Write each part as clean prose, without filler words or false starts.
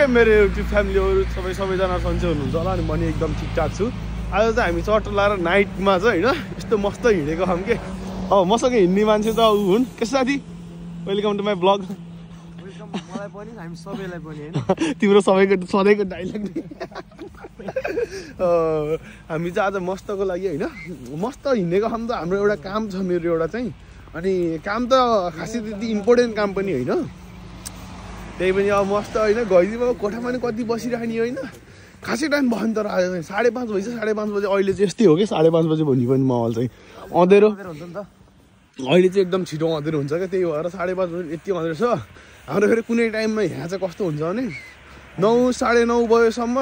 के मेरो युट्युब फ्यामिलीहरु सबैजना सन्चै हुनुहुन्छ होला अनि म नि एकदम ठिकठाक छु। आज चाहिँ हामी चट्ट लाएर नाइटमा चाहिँ हैन यस्तो मस्त हिँडेको छौं के। अब मसँग हिँड्ने मान्छे त उ हुन् के साथी welcome to my blog. Welcome मलाई पनि हामी सबैलाई पनि हैन तिम्रो सबैको सधैँको डायलग हामी चाहिँ आज मस्तको लागि हैन मस्त हिँडेको छौं त। हाम्रो एउटा काम छ मेरो एउटा चाहिँ अनि काम त खासै त्यति इम्पोर्टेन्ट काम पनि हैन त्यही पनि अब मस्त हैन गइदियो कोठामा नि कति बसिराख्ने हैन खासै टाइम भयो नि तर आज चाहिँ 5:30 बजे 5:30 बजे अहिले चाहिँ यस्तै हो कि 5:30 बजे भन्ने पनि माहौल चाहिँ अँधेरो हुन्छ नि त। अहिले चाहिँ एकदम छिटो अँधेरो हुन्छ क्या त्यही भएर 5:30 बजे यति अँधेरो छ। हाम्रो फेरि कुनै टाइममा यहाँ चाहिँ कस्तो हुन्छ भने 9 9:30 बजेसम्म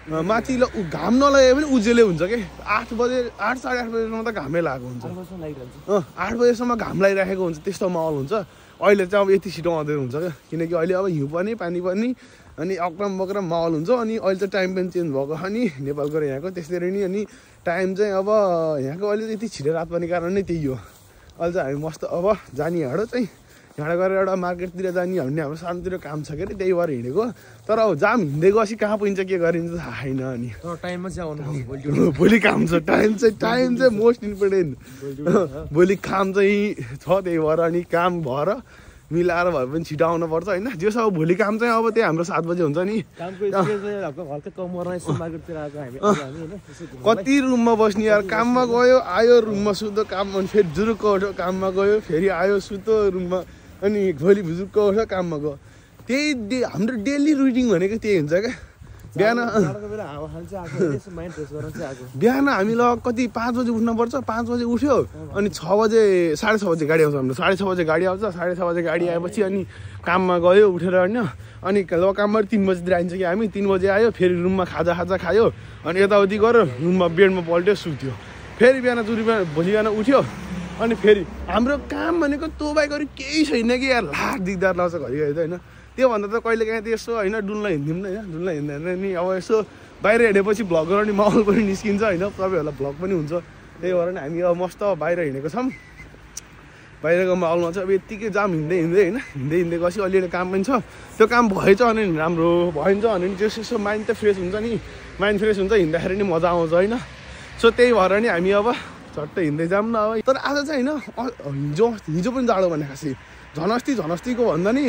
माथि घाम नलागे पनि उजेलै हुन्छ के 8 बजे 8 8:30 बजेसम्म त घामै लागेको हुन्छ 8 बजेसम्म घाम लागिराखेको हुन्छ त्यस्तो माहौल हुन्छ। अहिले चाहिँ अब यति छिटो अँधेरो हुन्छ क्या किनकि अहिले अब हिउँ पनि पानी पनि अनि अक्रम बक्रम माहौल हुन्छ। अनि अहिले चाहिँ टाइम पनि चेन्ज भएको छ नि नेपालको र यहाँको त्यसरी नै अनि टाइम चाहिँ अब यहाँको अहिले यति छिटो रात पर्ने कारण नै त्यही हो। अहिले चाहिँ हामी मस्त अब जाने हाडो चाहिँ यहाँबाट गएर एउटा मार्केटतिर जाने भन्ने हाम्रो सानोतिर काम छ के अरे त्यही भएर हिँडेको। तर अब जाम हिँड्दै गएपछि कहाँ पुगिन्छ के गरिन्छ थाहा छैन। अनि टाइममा चाहिँ आउनु भोलि काम छ टाइम चाहिँ मोस्ट इम्पोर्टेन्ट भोलि काम चाहिँ छ त्यही भएर अनि काम भएर मिलाएर भए पनि छिटो आउनु पर्छ होइन। जे सब भोलि काम चाहिँ अब त्यही हाम्रो 7 बजे हुन्छ नि। कति रुममा बस्ने यार काममा गयो आयो रुममा सुत्यो काममा फेरि जुरुक्क उठ्यो काममा गयो फेरि आयो सुत्यो रुममा अनि भोलि भुजुक्क उठ्यो काममा गयो त्यही हाम्रो डेली रुटिन भनेको त्यही हुन्छ क्या। बिहान बिहान हामीलाई कति 5 बजे उठ्नुपर्छ 5 बजे उठ्यो अनि 6 बजे 6:30 बजे गाडी आउँछ हाम्रो 6:30 बजे गाडी आउँछ 6:30 बजे गाडी आएपछि अनि काममा गयो उठेर होइन अनि काममा 3 बजीतिर आइन्छ कि हामी 3 बजे आयो फेरि रुममा खाजा खायो अनि यताउति गऱ्यो रुममा बेडमा पल्ट्यो सुत्यो फेरि बिहान भोलि बिहान उठ्यो अनि फेरि हाम्रो काम भनेको तँ बाहेक अरू केही छैन कि यार लाख दिगदार लाग्छ घरिघरि त होइन। त्योभन्दा त कहिले काहीँ त यसो होइन डुल्न हिँड्यौँ न होइन डुल्न हिँड्दैन नि अब यसो बाहिर हिँडेपछि भ्लग गर्ने माहौल पनि निस्किन्छ होइन तपाईँहरूलाई भ्लग पनि हुन्छ। त्यही भएर नि हामी अब मस्त बाहिर हिँडेको छौँ बाहिरको माहौलमा चाहिँ अब यत्तिकै जाम हिँड्दै होइन हिँड्दै गएपछि अलिअलि काम पनि छ त्यो काम भएछ भने राम्रो भइन्छ भने नि त्यस यसो माइन्ड त फ्रेस हुन्छ नि माइन्ड फ्रेस हुन्छ हिँड्दाखेरि नि मजा आउँछ होइन। सो त्यही भएर नि हामी अब झट्ट हिँड्दै जाऊँ न अब। तर आज चाहिँ होइन हिजो पनि जाडो भने खासै झनस्तीको भन्दा नि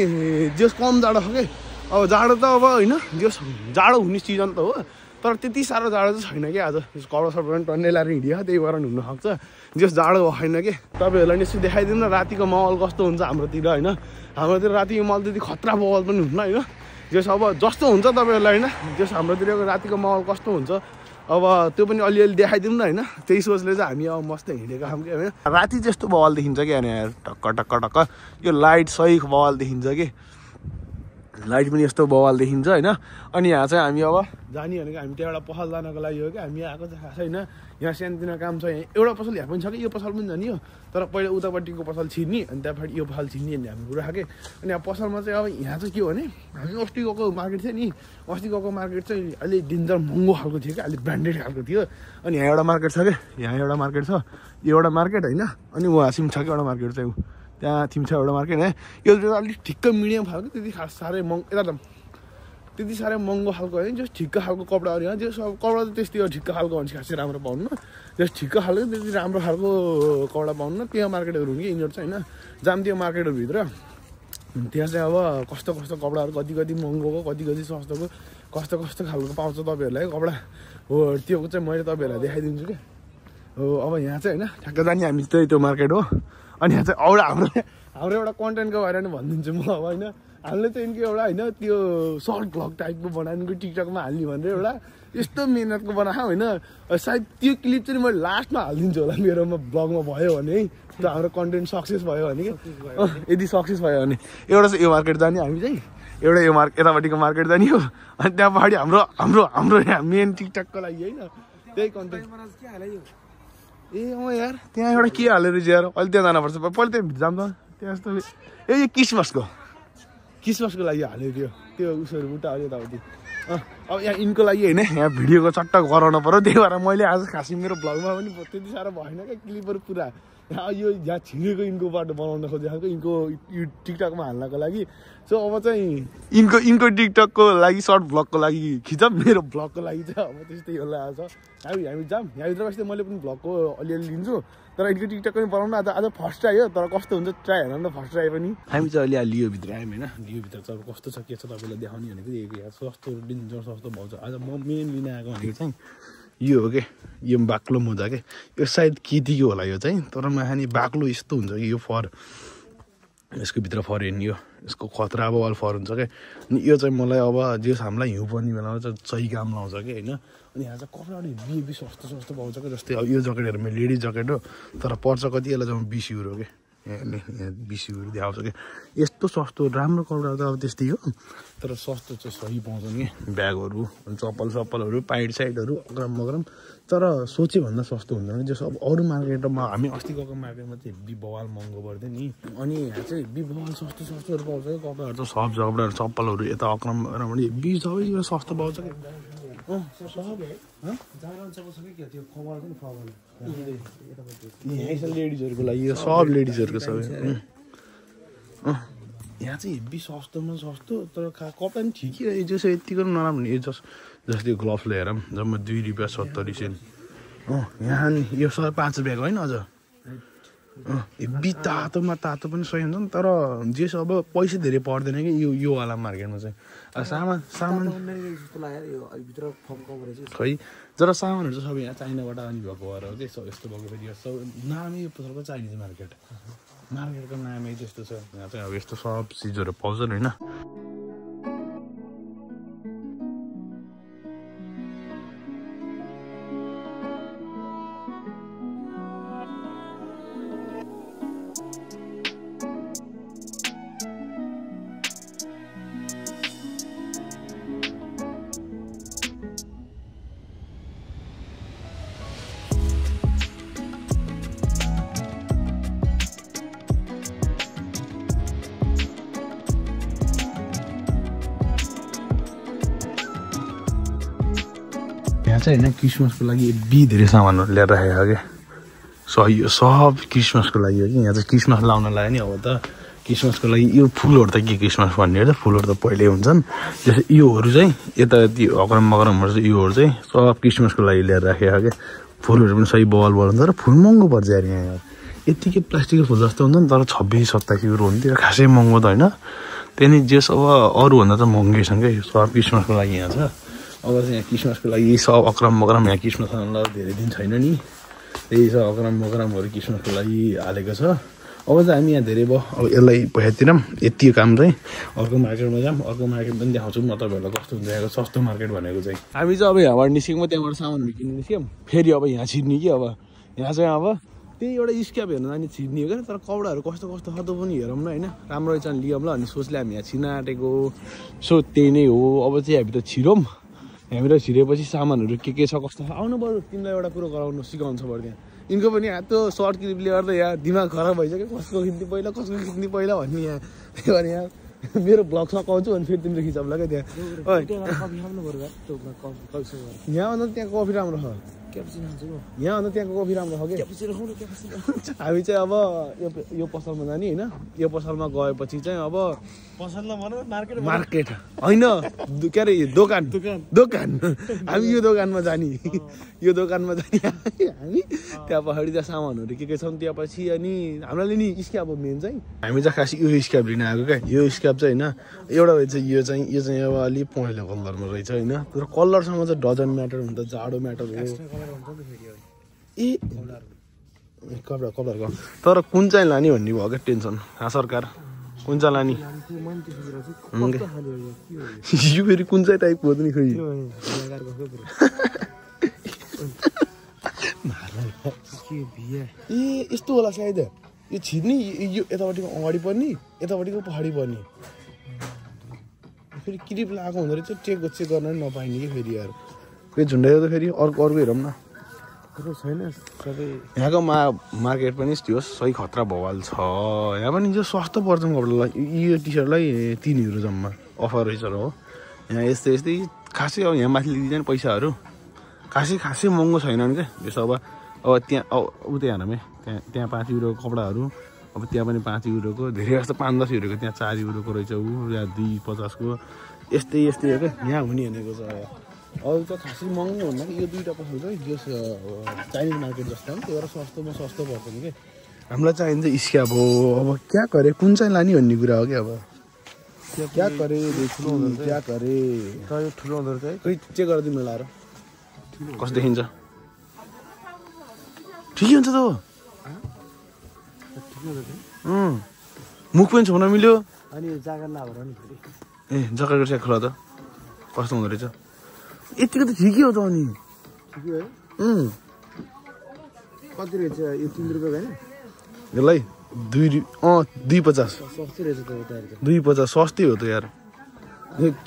जस कम जाडो छ कि अब जाडो त अब होइन जस जाडो हुने सिजन त हो तर त्यति साह्रो जाडो चाहिँ छैन कि आज कपडा सपडा पनि टन्नै लाएर हिँडियो त्यही भएर हुन सक्छ जस जाडो छैन कि। तपाईँहरूलाई नि यसो देखाइदिउँ न रातिको माहौल कस्तो हुन्छ हाम्रोतिर होइन हाम्रोतिर रातिको माहौल त्यति खतरा माहौल पनि हुन्न होइन जस अब जस्तो हुन्छ तपाईँहरूलाई होइन जस हाम्रोतिरको रातिको माहौल कस्तो हुन्छ अब त्यो पनि अलिअलि देखाइदिउँ न होइन त्यही सोचले चाहिँ हामी अब मस्त हिँडेको छौँ कि होइन। राति जस्तो बवाल देखिन्छ कि यहाँ टक्क टक्क टक्क यो लाइट सही बवाल देखिन्छ कि लाइट पनि यस्तो बवाल देखिन्छ होइन। अनि यहाँ चाहिँ हामी अब जाने भनेको हामी त्यहाँबाट पसल जानको लागि हो कि हामी आएको चाहिँ खास होइन यहाँ सानोतिनो काम छ यहाँ एउटा पसल यहाँ पनि छ कि यो पसल पनि जाने हो तर पहिला उतापट्टिको पसल छिर्ने अनि त्यहाँबाट यो पसल छिर्ने अनि हामी कुरा के अनि अब पसलमा चाहिँ अब यहाँ चाहिँ के हो भने हामी अस्ति गएको मार्केट थियो नि अस्ति गएको मार्केट चाहिँ अलिक डेन्जर महँगो खालको थियो कि अलिक ब्रान्डेड खालको थियो अनि यहाँ एउटा मार्केट छ क्या यहाँ एउटा मार्केट छ यो एउटा मार्केट होइन अनि उहाँ सिम छ कि एउटा मार्केट चाहिँ त्यहाँ थिम छ एउटा मार्केट है यो अलिक ठिक्क मिडियम खालको त्यति खास साह्रै त्यति साह्रै महँगो खालको होइन जस ठिक्क खालको कपडाहरू यहाँ जस अब कपडा त त्यस्तै हो ठिक्क खालको भने खासै राम्रो पाउनु जस ठिक्क खालको त्यति राम्रो खालको कपडा पाउनु त्यहाँ मार्केटहरू हुन् कि यिनीहरू चाहिँ होइन जाम त्यो मार्केटहरूभित्र त्यहाँ चाहिँ अब कस्तो कपडाहरू कति महँगोको कति सस्तोको कस्तो खालको पाउँछ तपाईँहरूलाई कपडा हो त्यो चाहिँ मैले तपाईँहरूलाई देखाइदिन्छु कि हो। अब यहाँ चाहिँ होइन ठ्याक्क जाने हामी त्यही त्यो मार्केट हो अनि यहाँ चाहिँ हाम्रो एउटा कन्टेन्टको भएर नि भनिदिन्छु म अब होइन हामीले चाहिँ यिनको एउटा होइन त्यो सर्ट भ्लग टाइपको बनाएको टिकटकमा हाल्ने भनेर एउटा यस्तो मिहिनेतको बनाएको होइन सायद त्यो क्लिप चाहिँ मैले लास्टमा हालिदिन्छु होला मेरोमा ब्लगमा भयो भने है त्यो हाम्रो कन्टेन्ट सक्सेस भयो भने कि यदि सक्सेस भयो भने एउटा चाहिँ यो मार्केट जाने हामी चाहिँ एउटा यो यतापट्टिको मार्केट जाने हो अनि त्यहाँ पछाडि हाम्रो यहाँ मेन टिकटकको लागि होइन त्यही कन्टेन्ट ए अँ यार त्यहाँ एउटा के हालेर यार अहिले त्यहाँ जानुपर्छ पहिला त्यहाँ जाऊँ त त्यहाँ जस्तो यो क्रिसमसको लागि हाल्यो त्यो उसहरू बुट्टा अलिक यताउति अब यहाँ यिनको लागि होइन यहाँ भिडियोको चट्ट गराउनु पर्यो त्यही भएर मैले आज खासै मेरो भ्लगमा पनि त्यति साह्रो भएन क्या क्लिपहरू पुरा यो यहाँ छिरेको यिनकोबाट बनाउन खोजेको यिनको यो टिकटकमा हाल्नको लागि सो अब चाहिँ यिनको टिकटकको लागि सर्ट भ्लगको लागि खिचौँ मेरो भ्लगको लागि चाहिँ अब त्यस्तै होला आज हामी जाऊँ यहाँभित्र बस्दै मैले पनि भ्लगको अलिअलि लिन्छु तर यिनको टिकटक पनि बनाउनु आज फर्स्ट ट्राई हो तर कस्तो हुन्छ ट्राई हेर्नु न फर्स्ट ट्राई पनि हामी चाहिँ अहिले लियोभित्र आयौँ होइन लियोभित्र चाहिँ अब कस्तो छ के छ तपाईँलाई देखाउने भनेको यहाँ सस्तो डिन्जर सस्तो भाउ छ आज म मेन लिन आएको भनेको चाहिँ यो हो कि यो बाक्लो मोजा के यो सायद केटीको होला यो चाहिँ तर माखाने बाक्लो यस्तो हुन्छ कि यो फर यसको भित्र फर हेर्ने यो यसको खतरा अब वाल फर हुन्छ क्या अनि यो चाहिँ मलाई अब जे हामीलाई हिउँ पर्ने बेलामा चाहिँ सही काम लाउँछ कि होइन अनि यहाँ चाहिँ कपडाहरू हेभी सस्तो सस्तो पाउँछ क्या जस्तै अब यो ज्याकेटहरू मेरो लेडिज ज्याकेट हो तर पर्छ कति यसलाई चाहिँ 20 युरो के यहाँ 20 युरो देखाउँछ कि यस्तो सस्तो राम्रो कपडाहरू त अब त्यस्तै हो तर सस्तो चाहिँ सही पाउँछ नि ब्यागहरू चप्पलहरू पाइट साइडहरू अग्रम मग्रम तर सोचे भन्दा सस्तो हुँदैन जस्तो अब अरू मार्केटमा हामी अस्ति गएको मार्केटमा चाहिँ हेभी बवाल महँगो पर्थ्यो नि अनि यहाँ चाहिँ हेभी बवाल सस्तोहरू पाउँछ क्या कपडाहरू चाहिँ सब कपडाहरू चप्पलहरू यता अग्रम हेभी सबै सस्तो पाउँछ क्या लेडिजहरूको लागि सब लेडिजहरूको सबै यहाँ चाहिँ हेभी सस्तोमा सस्तो तर कपडा पनि ठिकै रहेछ जस्तो यतिको पनि नराम्रो यो जस्तै ग्लोभ्स लिएर जम्मा 2 रुपियाँ 70 सेन्ट यहाँ यो 5 रुपियाँको होइन अझ हेभी तातोमा तातो पनि सही हुन्छ नि तर जे अब पैसा धेरै पर्दैन कि यो वाला मार्केटमा चाहिँ सामान खै तर सामानहरू चाहिँ सबै यहाँ चाइनाबाट आउने भएको भएर हो कि यस्तो भएको फेरि नामै पछाडिको चाइनिज मार्केटको नामै त्यस्तो छ यहाँ चाहिँ अब यस्तो सब चिजहरू पाउँछन् होइन यहाँ चाहिँ होइन क्रिसमसको लागि हेभी धेरै सामानहरू ल्याएर राखेको क्या यो सब क्रिसमसको लागि हो कि यहाँ चाहिँ क्रिसमस लाउन लाग्यो नि अब त क्रिसमसको लागि यो फुलहरू त के क्रिसमस भन्ने हो त फुलहरू त पहिल्यै हुन्छन् जस्तै योहरू चाहिँ यता अग्रम मग्रमहरू चाहिँ योहरू चाहिँ सब क्रिसमसको लागि ल्याएर राखेको क्या फुलहरू पनि सही बल हुन्छ तर फुल महँगो पर्छ यार यहाँ यत्तिकै प्लास्टिकको फुल जस्तो हुन्छ नि तर 26-27 युरो हुन्थ्यो खासै महँगो त होइन त्यहाँदेखि जेस अब अरूभन्दा त महँगै छन् क्या सब क्रिसमसको लागि यहाँ छ अब चाहिँ यहाँ क्रिसमसको लागि सब अग्रम मग्रम यहाँ क्रिसमस आउनलाई धेरै दिन छैन नि त्यही छ अग्रम मग्रमहरू क्रिसमसको लागि हालेको छ अब चाहिँ हामी यहाँ धेरै भयो अब यसलाई पैसा तिरौँ यति काम चाहिँ अर्को मार्केटमा जाऊँ अर्को मार्केट पनि देखाउँछौँ न तपाईँहरूलाई कस्तो हुन्छ यहाँको सस्तो मार्केट भनेको चाहिँ हामी चाहिँ अब यहाँबाट निस्क्यौँ त्यहाँबाट सामानहरू किन्नु निस्क्यौँ फेरि अब यहाँ छिर्ने कि अब यहाँ चाहिँ अब त्यही एउटा स्क्याप हेर्नु जाने छिर्ने हो क्या तर कपडाहरू कस्तो कस्तो खतो पनि हेरौँ न होइन राम्रो रहेछ भने लियौँ ल अनि सोचले हामी यहाँ छिर्न आँटेको सो त्यही नै हो अब चाहिँ हामी त छिरौँ हामीलाई छिरेपछि सामानहरू के छ कस्तो आउनु बरु तिमीलाई एउटा कुरो गराउनु सिकाउँछ बरु त्यहाँ यिनको पनि यहाँ त्यो सर्ट क्लिपले गर्दा यहाँ दिमाग खराब भइसक्यो कसको खिच्ने पहिला भन्ने यहाँ त्यही भएर यहाँ मेरो ब्लग सकाउँछु अनि फेरि तिमीले खिचाउला क्या त्यहाँ यहाँभन्दा त्यहाँ कफी राम्रो छ यहाँभन्दा त्यहाँको कफी राम्रो छ क्या हामी चाहिँ अब यो पसलमा जाने होइन यो पसलमा गएपछि चाहिँ अब मार्केट होइन के अरे दोकान हामी यो दोकानमा जाने हामी त्यहाँ पछाडि त्यहाँ सामानहरू के छन् त्यहाँपछि अनि हामीलाई नि स्क्याप मेन चाहिँ हामी चाहिँ खास यो स्क्याप लिन आएको क्या यो स्क्याप चाहिँ होइन एउटा रहेछ यो चाहिँ अब अलिक पहेँलो कलरमा रहेछ होइन तर कलरसँग चाहिँ डजन म्याटर हुन्छ जाडो म्याटर हो ए कपडाको तर कुन चाहिँ लाने भन्ने भयो क्या टेन्सन सरकार कुन चाहिँ लाने यो फेरि कुन चाहिँ टाइपको हो नि खोइ ए यस्तो होला सायद यो छिर्ने यो यतापट्टिको अगाडि पर्ने यतापट्टिको पछाडि पर्ने फेरि क्लिप लगाएको हुँदो रहेछ चेक गर्न पनि नपाइने कि फेरि यार फेरि झुन्डायो त फेरि अर्को हेरौँ न छैन सबै यहाँको मार्केट पनि त्यो सही खतरा भवाल छ यहाँ पनि जो सस्तो पर्छ कपडालाई यो टी सर्टलाई 3 युरो जम्मा अफर रहेछ हो यहाँ यस्तै खासै अब यहाँ माथि लिँदैन पैसाहरू खासै महँगो छैनन् क्या त्यसो अब त्यहाँ उतै हानौँ त्यहाँ 5 युरोको कपडाहरू अब त्यहाँ पनि 5 युरोको धेरै जस्तो 5-10 युरोको त्यहाँ 4 युरोको रहेछ ऊ या 2.50 यस्तै हो क्या यहाँ हुने भनेको छ अरू त खासै महँगो भन्दा यो दुईवटा पसल चाहिँ जो चाइनिज मार्केट जस्तो हो त्यो सस्तोमा सस्तो पर्छ नि क्या हामीलाई चाहिन्छ स्क्याप हो अब क्या गरे कुन चाहिँ लाने भन्ने कुरा हो क्या अब क्या गरे क्या गरे ठुलो हुँदो रहेछ है खै चेक गरेर दिनु लाएर कस्तो देखिन्छ ठिकै हुन्छ त मुख पनि छुन मिल्यो अनि जागर नभएर नि ए जग्गाको चेक खोला त कस्तो हुँदो रहेछ यतिको त ठिकै हो त अनि ठिकै है कति रहेछ यो 3 रुपियाँ होइन यसलाई 2.50 सस्तै रहेछ त उता 2.50 सस्तै हो त यार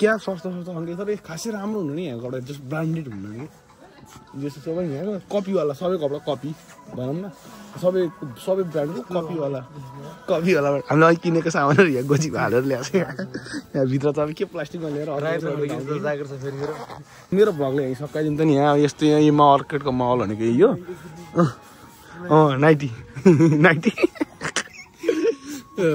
क्या सस्तो खालको तर खासै राम्रो हुनु नि यहाँ कपडा जस्ट ब्रान्डेड हुनु कि जस्तो सबै यहाँ कपीवाला सबै कपडा कपी भनौँ न सबै ब्रान्डको कपीवाला हामीले अहिले किनेको सामानहरू यहाँ गोजी हालेर ल्याएको छ यहाँ भित्र त अब के प्लास्टिकमा लिएर जागर छ फेरि मेरो भ्लगले यहीँ सकाइदिन्छ नि यहाँ यस्तो यहाँ यो मार्केटको माहौल भनेको यही हो नाइटी अब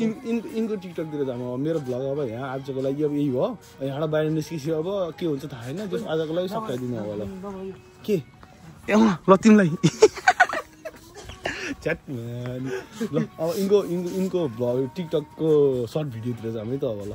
यिनको टिकटकतिर जाम अब मेरो भ्लग अब यहाँ आजको लागि अब यही हो यहाँबाट बाहिर निस्किसक्यो अब के हुन्छ थाहा छैन जस आजको लागि सकाइदिनु अब होला के ल तिमीलाई च्याट ल अब यिनको भ्लग टिकटकको सर्ट भिडियोतिर जाम है त अब ल